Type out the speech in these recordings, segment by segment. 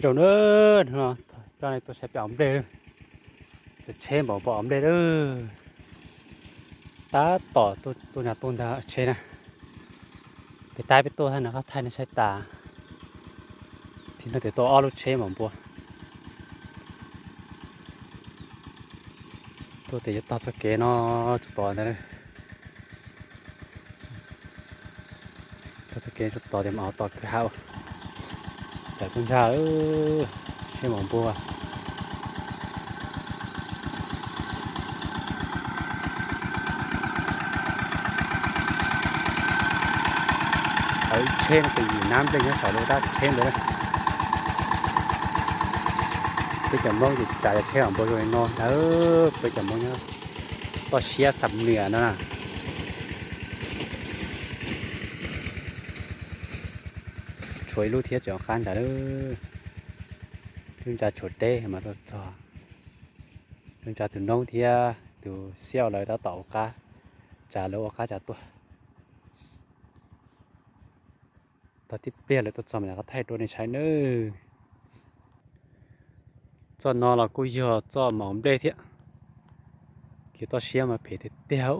Zoo na, coj nej tuaj saib peb hauv nplej, tsheb npaum npaum hauv nplej lawm. Tab tom tuaj nyuag tuaj ntag tsheb na. Peb tab peb tuaj thaij no qab thaij nej saib tas. Tim no tias tuaj ob lub tsheb npaum npua. Tuaj tias yuav tog txoj kev no tsuas tod ntag. Tog txoj kev tsuas tod tias mam ho tog kwj ha. Cas tuaj ntsaj, tsheb npaum npua. Thaum ib tsheb no tus yim nab nplej nyob saum lub tab tsheb ntawd. Peb cov Hmoob ces tsav cov tsheb npaum npua zoo li no ntag, peb cov Hmoob nyob toj siab xam niam no na. Tshuav ib lub thiab tseem qab nrad lawm. Lub ntsa tshuav deb mas tuaj txog. Lub ntsa tus noob thiab tus xiauj lawv tab tom ua qab tsav, lawv ua qab tsav tuaj. Tog tib pliag lawv tuaj txog mas rov qab thaij dua nej saib nawb. Txoj no los kuj yog txoj mov nplej thiab. Kev toj siab mas phem tiag tiag,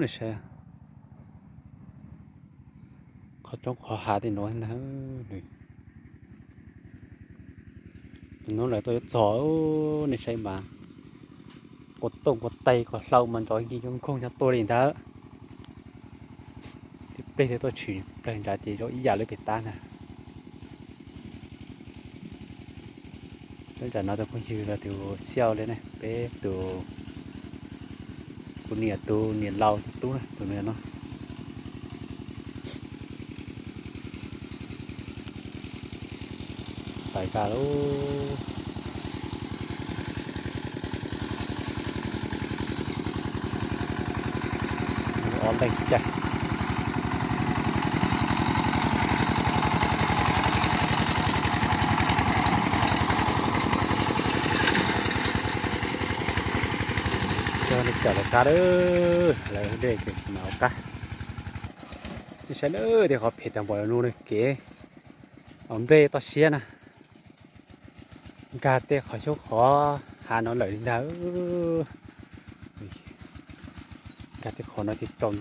nej saib. Qhov roob qhov hav tej no ntag. Tus noob lawv tuaj yuav txog, nej saib mas. Quas tooj quas tais quas hlau mas nrov nkig nkoog nkoog nyob tuaj li ntag. Tib pliag thiaj tuaj tshwm plaws nrad ces zoo ib yam li pem tab ntag. Lub nram no tus phooj ywg los tus xiauj li ne, peb tus, kuv niam tus niam laus tus tub na, tus niam no. Txais tas lub, ob leeg caij. Coj nej caum lawv qab lawm, lawv dej kws mas ua qab. Nej saib lawm tej qhov phem tag npaum no, kev hauv nplej toj siab na. Nkag tej qhov xyoob qhov hav no lawm li ntag. Nkag tej qhov no ces raus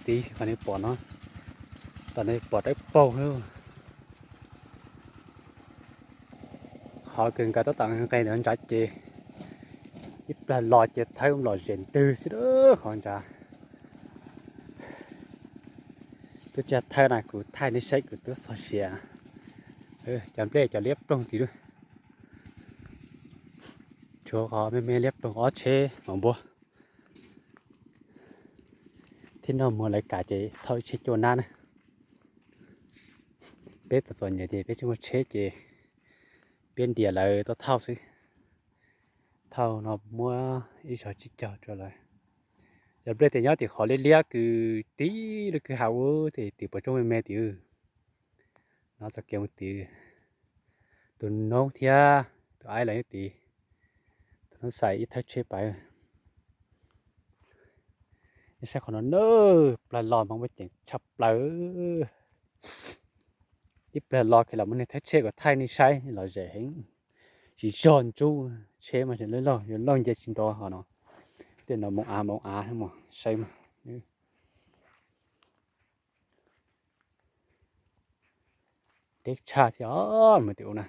tiv qhov nej pom no. Tom no pom dawb paug. Qhov kws nkawd tab tom nqes ntawd nrad ces ib plag los ces thawb lom zem ntwg xwb qhov nrad. Twb tsis thawb na, kuv thaij nej saib kuv twb txog siav. Cov nplej cov liab ploog tid lawm. Tshuav qhov me me liab ploog ob tsheb mov npua. Thiab noj muag lawv kam ces thauj ib tsheb cuaj nab na. Peb txom txom nyem ces peb tsis muaj tsheb ces peb ntiav lawv tuaj thauj xwb. Thauj no muab ib zaug tsib caug rau lawv. Cov nplej tias nyob tim qhov liab liab kws tib lub kwj ha ub tim tim puas tsooj me me tid. No txoj kev mus tid. Tus noob thiab tus aib lawv nyob tid. Tus noob xais ib thawb tsheb pais. Nej saib qhov no na, plag los mas muaj ceem tshaj plaws. Ib plag los khe los muaj niag thawb tsheb kom thaij nej saib lom zem heev. Tsis zog ntsub, tsheb mas yuav laug nce tsis nrov hov no. Tej no moov av moov av mas saib mas. Deb tshaj thiab os, mus tim ub na.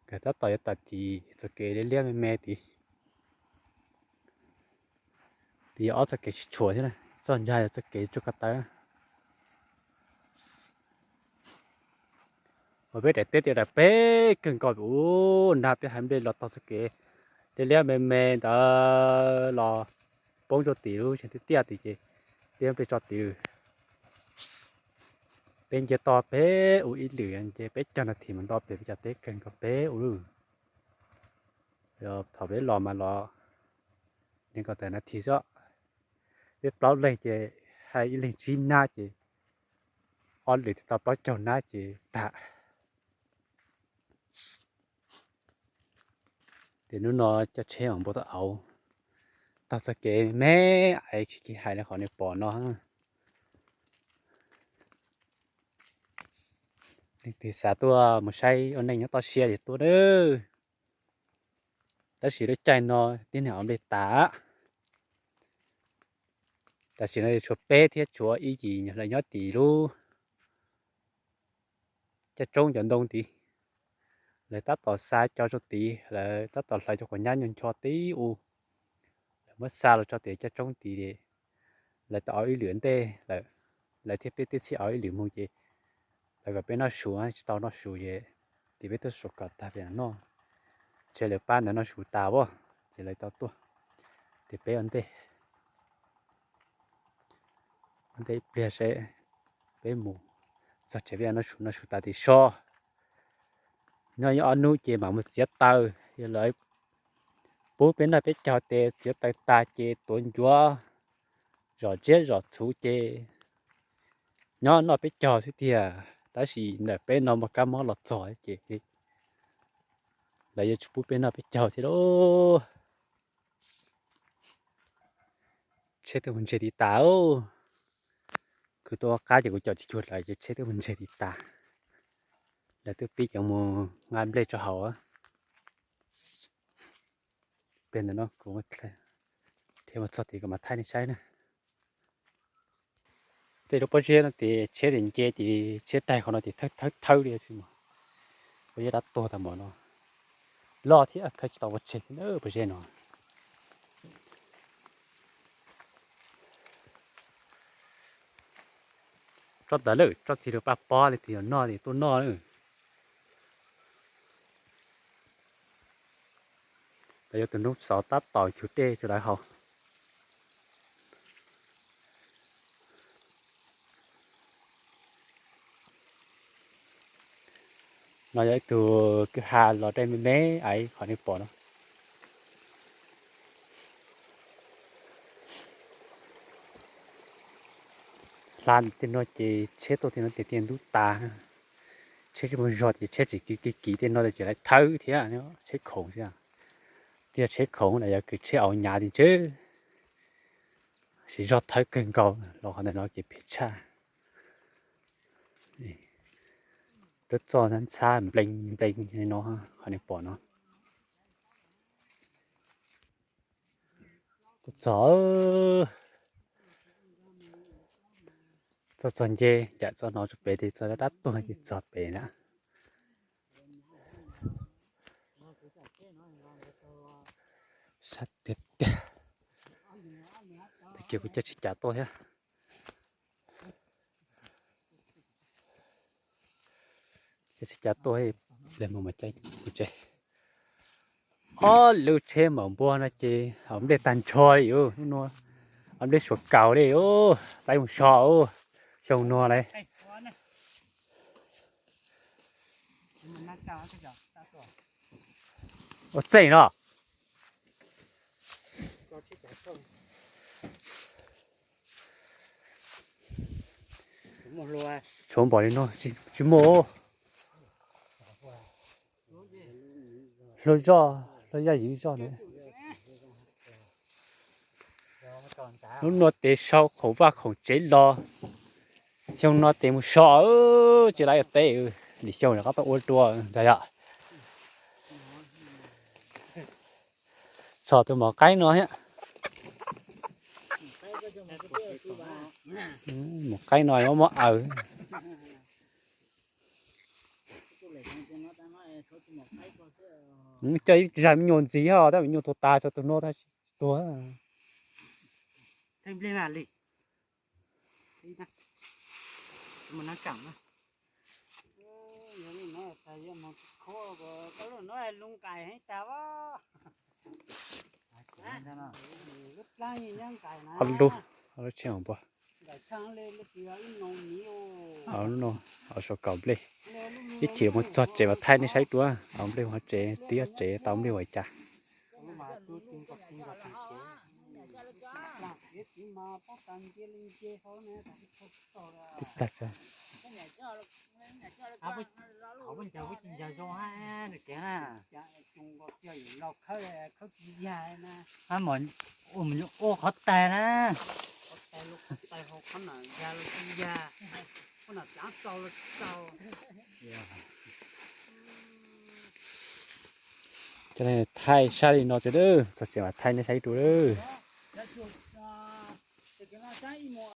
Nkawd tab tom yuav tawm tim txoj kev liab liab me me tid. Tid yog ob txoj kev tsis tshuav thiab na, txoj ntsa yog txoj kev tsuj ko taw. Uas peb daim teb tias daim peb kawg nkaus ub, nrog peb haiv nplej los txog txoj kev liab liab me me ntawd los poob rau tim lub tsev tiaj tiaj tid ces peb nplej tso tid. Peb nce toj peb ub ib lwm nce peb caug nas this mas nto pem peb cov teb kawg nkaus peb ub lawm. Thaum peb los mas los nees nkaum tawm nas this xwb. Peb plaub leeg ces hais ib leeg tsib nab ces ob lwm thiaj tau plaub caug nab ces tag. Ces hnub no coj tsheb mas npau taws auv, taug txoj kev me me, es tsis hais li qhov nej pom no. Tig xav tuaj mus saib ua neej nyob toj siab li tuaj nawb. Tab sis lub caij no tib neeg ua nplej tas. Tam sim no tshuav peb thiab tshuav ib yim lawv nyob tim lub caj roob cov ntoo tid. Lawv tab tom xa cov rau tid, lawv tab tom hlawv cov quav nyab nyuag ncho tib u. Lawv muab xa los tso tim caj roob tid. Lawv tau ib lwm ntej lawm, lawv thiab peb twb txhij ib lwm mus ces lawv kom peb noj su, tsis tau noj su ces tim peb tuaj suav kom tag pem noj. Ces lawv pab ntawd noj su tas as, ces lawv tau tuaj. Ces peb ua ntej, ua ntej ib pliag seb peb mus txog tsev peb noj su, noj su tas tim so. Nyob ib ob hnub ces mam mus txiav taws, yog lawv pub peb noj peb caug tes txiav taws tas ces tuav ncuav zom ziab zom txhuv ces nyob noj peb caug xwb tiag. Tab sis ntawm peb no muaj kab mob los txog ces lawv yuav tsis pub peb noj peb caug thiab lauj. Tsheb twb mus ntseg tiv tas. Kuv tuaj qab ces kuv caum tsis cuag lawv ces tsheb twb mus ntseg tiv tas. Lawv twb pib cov mus nqa nplej rau hauv. Peb ntawm no kuv thiaj mus txog tid kuv mam thaij nej saib na. Tej lub pob zeb no ces tsheb ces nce ces tsheb daig qhov no ces thawb thawb thawb li xwb mas. Pob zeb dab tuag tag npaum no, loj thiab khawb tsis tau pov tseg thiab pob zeb no. Tsob ntawd lawm, tsob txiv lws paj pob li twg yog noj li tuaj noj lawm. Lawv yuav tus noob xov tab tom cug dej rau lawv haus. No yog ib tug kwj ha los dej me me, aiv qhov nej pom no. Hla tej no ces tsheb tuaj tej no ces tiaj ntub tas. Tsheb tsis muaj zog ces tsheb tsis kiv kiv kiv tej no ces lawv thawb thiab, tsheb khoom xwb. Tiag tsheb khoom na yog kws tsheb auv nyav ti ntswb. Siv zog thawb kawg nkaus los qhov ntawm no ces phem tshaj. Twb txoj ntxhab nplees nplees li no, qhov nej pom no. Txog, txog txog nce, ncaim txoj no rau pem ces txog dab tuag ces txog pem na. Sab tiag tiag. Tag kis kuv caij tsheb cav tuaj thiab. Caij tsheb cav tuaj, mus mas caij kuv tsev. Ob lub tsheb mam npua no ces ua nplej tag nrho li, ua nplej suav kaus li, laib mus so, xyoo no lawm. Ua txeej no. Tshuav npaum li no tsis muaj. Hlua zoj, hlua zaj yim zoj ntawd. Lub no tes sau khoom vaj khoom tsev los, xyoo no tes mus so, tsis laib teb, lwm xyoo rov qab tuaj ua dua ntag yom. Txog tus maum qaib no thiab. Maum qaib no muab muab aws. Coj ib zag me nyuam ntxiv os, tab me nyuam tuag tas, txog tus no tab sis tuag. Ob lub, ob lub tsheb npua. Ob lub no, ob suav kaus nplej. Ib chim mus txog tsev mas thaij nej saib dua, ob nplej hauv tsev, tib ob tsev tau nplej ua cas. Tib tag. Ua qhov tais na. Cov no thaij sab li no tiag, txog tsev mas thaij nej saib ib tug lawm.